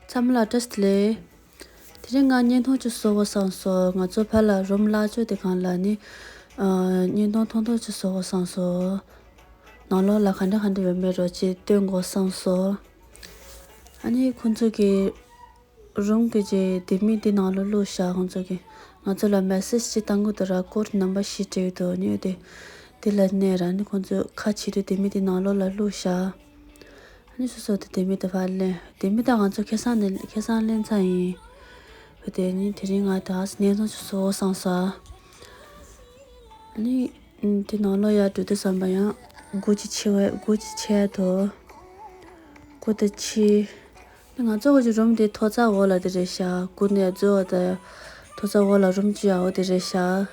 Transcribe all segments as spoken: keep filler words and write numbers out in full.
ཚང་མ་ལ་བཀྲ་ཤིས་བདེ་ལེགས། དེ་རིང་ང་བརྙན་ཐུང་ཅིག་བཟོ་དགོས་བསམ་སོང་། ང་ཚོ་ཕར་ལ་རུམ་གླ་ཆོག་དེ་གང་ལ་ནི། ཨ། བརྙན་ཐུང་ཐུང་ཐུང་ཅིག་བཟོ་དགོས་བསམ་སོང་། ནང་ལོགས་ལ་ག་འདྲ་ག་འདྲ་ཡོད་མེད་རོ་ཅིག་སྟོན་དགོས་བསམ་སོང་། ཨ་ནི་ཁོང་ཚོ་གི་རུམ་གྱི་ཅིག་ལྡེ་མིག་དེ་ནང་ལ་བླུགས་བཞག་ཁོང་ཚོ་གི་ང་ཚོ་ལ་མེ་སེ་ཇི་ཅིག་བཏང་གི་འདུག་ར། ཀོཌ་ནམ་བར་བཞི་སྤྲད་ཀྱི་འདུག་ནི་དེ། དེ་ལ་གནོན་ར་ནི་ཁོང་ཚོ་ཁ་ཕྱེ་དུས་ལྡེ་མིག་དེ་ནང་ལོགས་ལ་བླུགས་བཞག་ཨ་ནི་སོ་སོ་དེ་ལྡེ་མིག་དེ་ཕར་ལེན། ལྡེ་མིག་དེ་ང་ཚོ་ཁ་སང་ནས་ཁ་སང་ལེན་ཚར་ཡིན། བུ་དེ་ནི་དེ་རིང་ང་ད་བརྙན་ཐུང་ཅིག་བཟོ་བསམ་སོང་། ཨ་ནི་དེ་ནང་ལོགས་ཡར་འགྲོ་དུས་ཙམ་པ་ཡང་སྒོ་ཅིག་ཕྱེ་བས། སྒོ་ཅིག་ཕྱེ་དོ། སྒོ་དེ་ཕྱེ། ང་ཚོ་གི་རུམ་དེ་ཐོག་རྩེག་འོག་ལ་དེ་རེད་ཤག་སྒོ་ནས་རྩེག་འོག་དང་ཐོག་རྩེག་འོག་ལ་རུམ་གཅིག་ཡག་པོ་དེ་རེད་ཤག་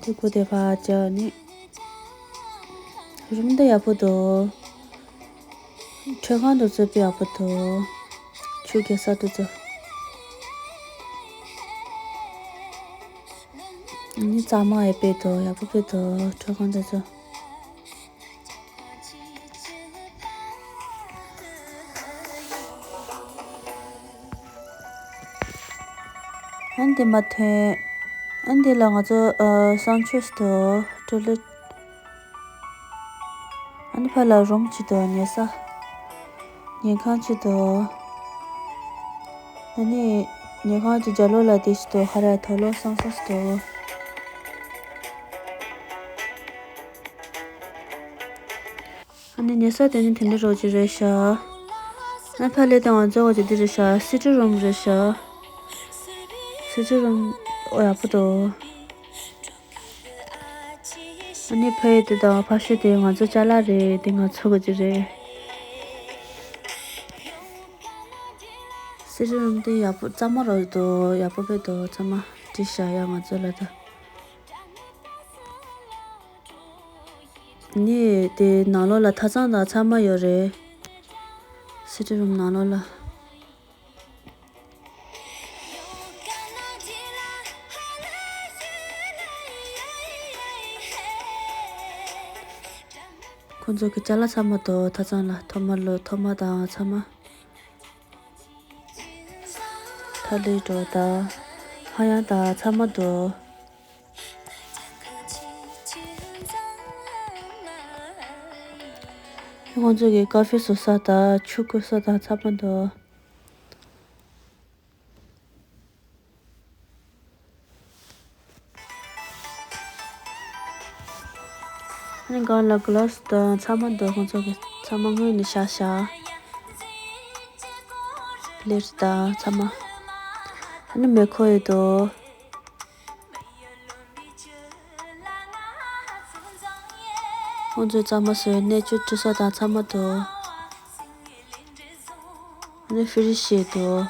དེ་སྒོ་དེ་ཕར་བཅག་ནི། རུམ་དེ་ཡག་པོ་འདུག་མཆོད་ཁང་དེ་ཚོ་དཔེ་ཡག་པོ་འདུག་ཆུ་རྐྱལ་ས་དེ་ཚོ། ནི་གཙང་མ་ཡང་དཔེ་འདུག་ཡག་པོ་དཔེ་འདུག་མཆོད་ཁང་དེ་ཚོ། ཨ་ནི་དེ་མར་ཐོན། ཨ་ནི་དེ་ལ་ང་ཚོ་ཨ་གསང་སྤྱོད་ཅིག་འདུག་ཊོའི་ལེཊ། ཨ་ནི་ཕར་ལ་རུམ་ཅིག་འདུག་ཉལ་ས། ཉལ་ཁང་ཅིག་འདུག་ཨ་ནི་ཉལ་ཁང་གི་རྒྱབ་ལོགས་ལ་དེ་ཞིག་འདུག་ཧ་ར་དུག་ལོག་སང་ས་ཞིག་འདུག་ཨ་ནི་ཉལ་ས་དེ་ནི་དེ་འདྲ་རོ་ཅིག་རེད་ཤག་ཨ་ཕར་ལ་དེ་ང་ཚོ་བ་ཅིག་འདི་རེད་ཤག་སི་ཊི་རུམ་རེད་ཤག་སི་ཊི་རུམ་ཨོ་ཡག་པོ་འདུག་ཨ་ནི་ཕ་ཡུལ་དེ་དང་ཕ་ཤུལ་དེ་ང་ཚོ་ཅ་ལག་རེད། དེ་ང་ཚོ་གི་ཅིག་རེད། སི་ཊི་རུམ་དེ་ཡག་པོ་གཙང་མ་རོ་འདུག་ཡག་པོ་དཔེ་འདུག་ཚང་མ་བྲིས་བཞག་ཡ་ང་ཚོ་ལ་ད། ནི་དེ་ནང་ལོགས་ལ་ཐབ་ཚང་དང་ཚང་མ་ཡོད་རེད། སི་ཊི་རུམ་ནང་ལོགས་ལ། ཁོང་ཚོ་གི་ཅ་ལག་ཚང་མ་འདུག་ཐབ་ཚང་ལ་ཐོག་མ་ལོ་ཐོག་མ་དང་ཚང་མ། ཐ་ལི་འགྲོ་དང་ཧ་ཡང་དང་ཚང་མ་འདུག་ཁོང་ཚོ་གི་ཀ་ཧྥེ་བཟོ་ས་དང་ཆུ་བསྐོལ་ས་དང་ཚང་མ་འདུག་ཨ་ནི་སྒང་ལ་གི་ལཱ་སི་དང་ཚང་མ་འདུག་ཁོང་ཚོ་གི་ཚང་མ་སྔོན་ནས་བཞག་བཞག་ལེར་དང་ཚང་མ། ཨ་ནི་མེ་འཁོར་ཡོད་དོ། ཁོང་ཚོས་གཙང་མ་བཟོས། གནས་མཆོད་འབུལ་ས་དང་ཚང་མ་འདུག་ཨ་ནི་ཧྥི་རི་ཤི་འདུག་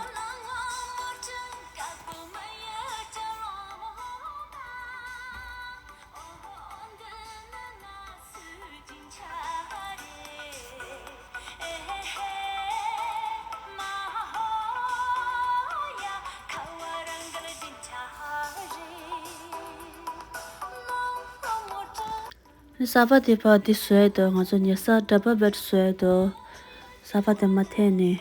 གསར་པ་དེ་ཕར་འདི་བཟོས་འདུག་ང་ཚོ་ཉལ་ས་ཌབ་བལ་བེཌ་བཟོས་འདུག་གསར་པ་དེ་མར་འཐེན་ནས།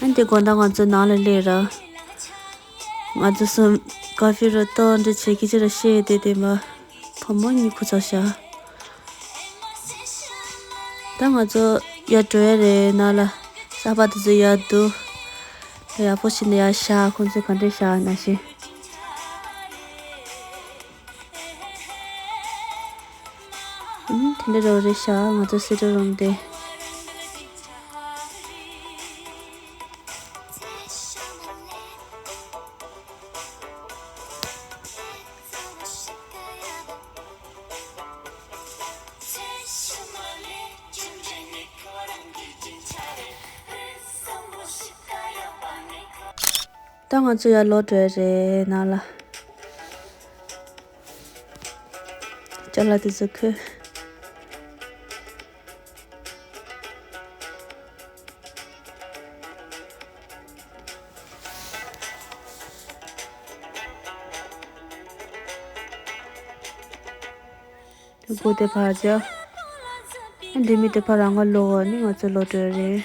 ཨ་འདི་དགོང་དག་ང་ཚོ་ནང་ལ་སླེབས་ར། ང་ཚོ་གསུམ་ཀ་ཧྥེ་ར་ཏོག་འདྲ་བྱེད་ཀྱི་ཅི་ར་བཤད་དེ་དེ་མ། བུ་མོ་གཉིས་ཁུ་ཚ་ཤ། ད་ང་ཚོ་ཡར་འགྲོ་ཡ་རེད་ནང་ལ། གསར་པ་དེ་ཚོ་ཡར་འདུག་ཡག་པོ་བྱས་ནས་ཡར་བཞག་ཁོང་ཚོས་ག་འདྲས་བཞག་ན་ཤེས། ཨུམ། དེ་འདྲ་རོ་རེད་ཤག་ང་ཚོ་སི་ཊི་རུམ་དེ། ད་ང་ཚོ་ཡར་ལོག་འགྲོ་ཡ་རེད་ནང་ལ། ཅ་ལག་དེ་ཚོ་ཁོས། སྒོ་དེ་ཕར་རྒྱག་ཨ་འདི་མི་དེ་ཕར་རང་ང་ལོག་ཨ་ནི་ང་ཚོ་ལོག་འགྲོ་རེད།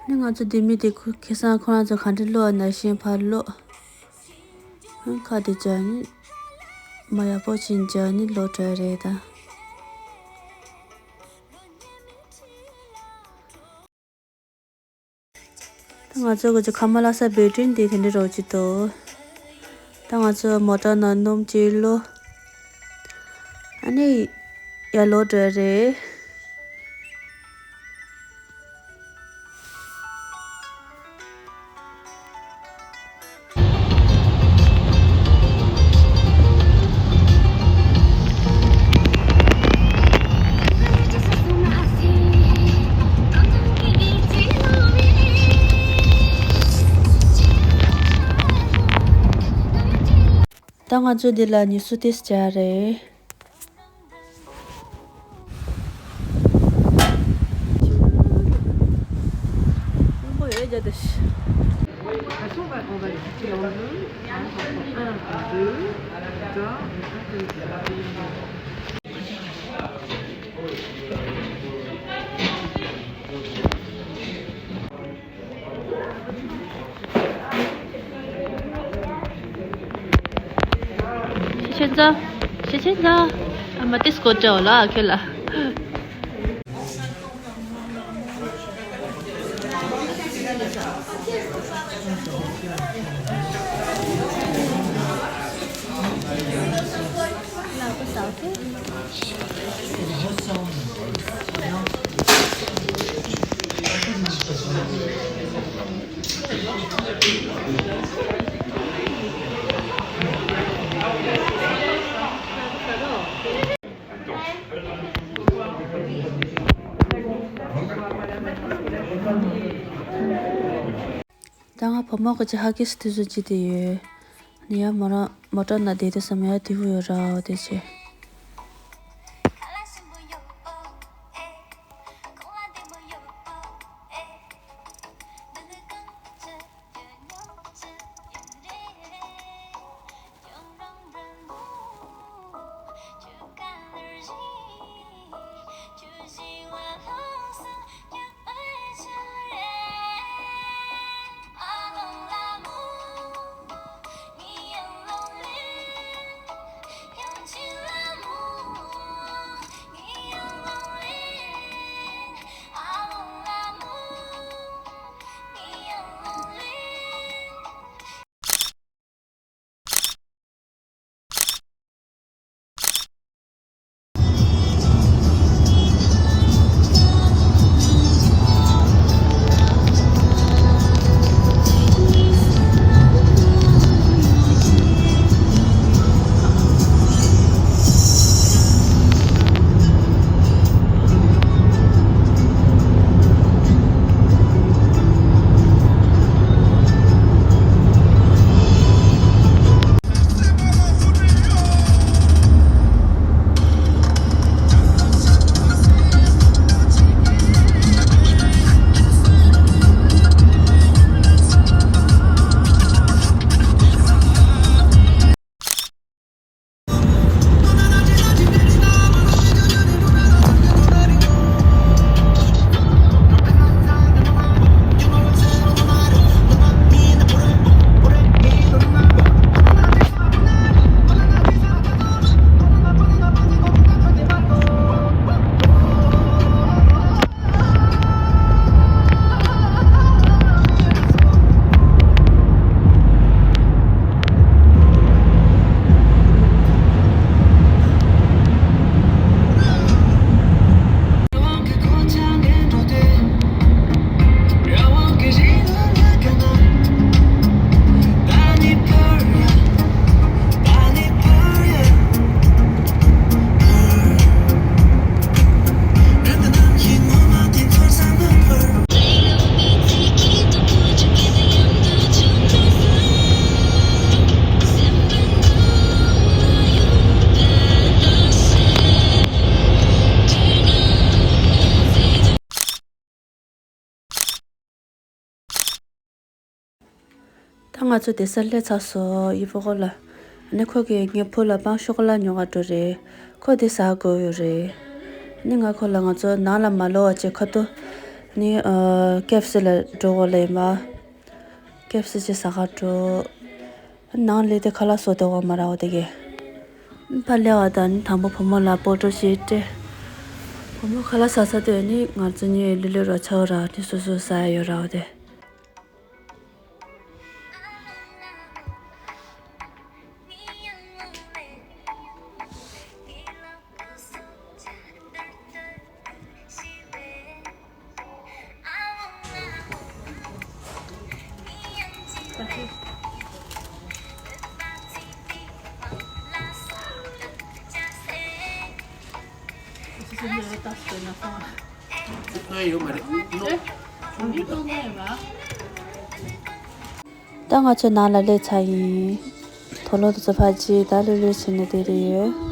ནི་ང་ཚོ་ལྡེ་མིག་དེ་ཁུ་ཁེ་སང་ཁོ་རང་ཚོ་ག་འདྲ་ལོག་ན་ཤེས་ཕར་ལོག་ཁ་དེ་སྦྱར་ནི་མ་ཡག་པོ་ཕྱིན་སྦྱར་ནི་ལོག་འགྲོ་ཡ་རེད་ད། ད་ང་ཚོ་གི་ཁ་མ་ལ་ས་བེ་ཏྲིན་དེ་དེ་འདྲ་རོ་ཅི་ཏོ། ད་ང་ཚོ་མོ་ཊ་ནང་སྣུམ་ཅི་ལོ། ཨ་ནི་ཡར་ལོག་འགྲོ་རེད། ད་ང་ཚོ་འདི་ལ་ཉི་སུ་ཏིས་བྱ་རེད། ཤེས་ཆེན་ཚ། ཤེས་ཆེན་ཚ། ཨ་མ་ཏིས་སྐོར་བྱའོ་ལ་ཁྱོད་ལ། ད་ང་བུ་མོ་གི་ཅི་ཧ་གི་སི་དུས་སུ་ཅི་དེ་ཡོད། ནི་ཡ་མོ་རང་མོ་ཊ་ན་བསྡད་དུས་སམ་ཡ་དེ་བུ་ཡོད་ར་འོ་དེ་ཆེ། ང་ཚོ་དེ་སར་སླེབས་ཚར་སོང་། ཡི་ཕོ་ཁོ་ལ། ཨ་ནི་ཁོ་གིས་ངའི་བུ་ལ་པང་ཤོ་ཀོ་ལ་ཉོ་ག་འགྲོ་རེད། ཁོ་དེ་ཟ་དགོས་ཡོད་རེད། ཨ་ནི་ང་ཁོ་ལ་ང་ཚོ་ནང་ལ་མ་ལོག་པ་བྱས་ཁ་ཐུག་ཨ་ནི་ཨ་ཀེ་ཨེཕ་སི་ལ་འགྲོ་དགོས་ལབ་ཡིན་པ། ཀེ་ཨེཕ་སི་ཅིག་ཟ་ག་འགྲོ། ནང་སླེབས་ཏེ་ཁ་ལག་བཟོ་བསྡད་དགོས་མ་རེད་འོ་དེ་གས། ཕར་སླེབས་པ་དང་ནི་དང་པོ་བུ་མོ་ལ་སྤོ་ཏོ་ཞིག་སྤྲད། བུ་མོ་ཁ་ལག་ཟ་ཚར་དུས་ནི་ང་ཚོ་གཉིས་ལྷོད་ལྷོད་ར་ཆགས་ར་ནི་སོ་སོ་ཟ་ཡ་ཡོད་ར་འོ་དེ། ད་ང་ཚོ་ནང་ལ་སླེབས་ཚར་ཡིན། དུག་ལོག་དེ་ཚོ་ཕར་ཕྱིན། ད་ལྷོད་ལྷོད་བྱས་ནས་བསྡད་ཡོད།